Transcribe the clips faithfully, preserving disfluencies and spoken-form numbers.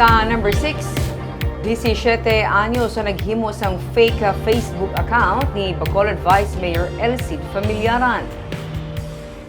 Sa number six, disisiete anyos ang naghimo sang fake Facebook account ni Bacolod Vice Mayor El Cid Familiaran.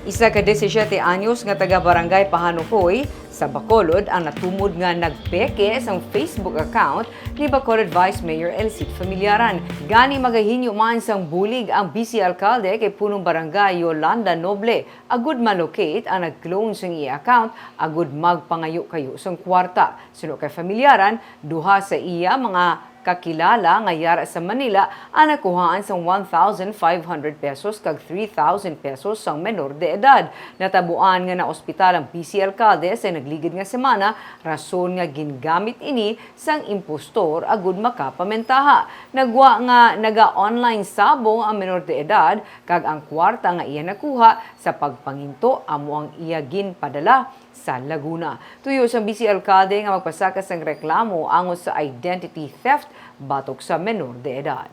Isa ka disisiete anyos nga taga Barangay Pahanukoy sa Bacolod ang natumod nga nagpeke sang Facebook account ni Bacolod Vice Mayor El Cid Familiaran. Gani, magahinyo man sang bulig ang vice alkalde kay punong barangay Yolanda Noble agud ma-locate ang nag-clone sang iya account agud magpangayo-kayo sang kwarta. Suno kay Familiaran, duha sa iya mga kakilala nga yara sa Manila ang nakuhaan sang one thousand five hundred pesos kag three thousand pesos sang menor de edad. Natabuan nga naospital ang vice alkalde sa nagligid nga semana, rason nga gingamit ini sang impostor agud makapamentaha. Nagwa nga naga-online sabong ang menor de edad, kag ang kwarta nga iya nakuha sa pagpanginto amo ang iya ginpadala sa Laguna. Tuyo sang vice alkalde nga magpasaka sang reklamo angot sa identity theft batok sa menor de edad.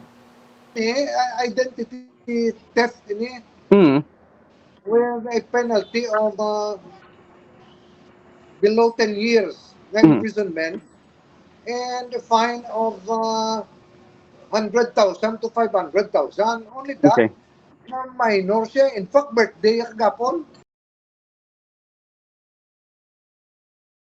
Eh, identity theft ini Mm. with a penalty of uh, below ten years na Mm. imprisonment and a fine of uh, one hundred thousand to five hundred thousand. Only that, Okay. na minor siya. In fact, birthday niya kagapon.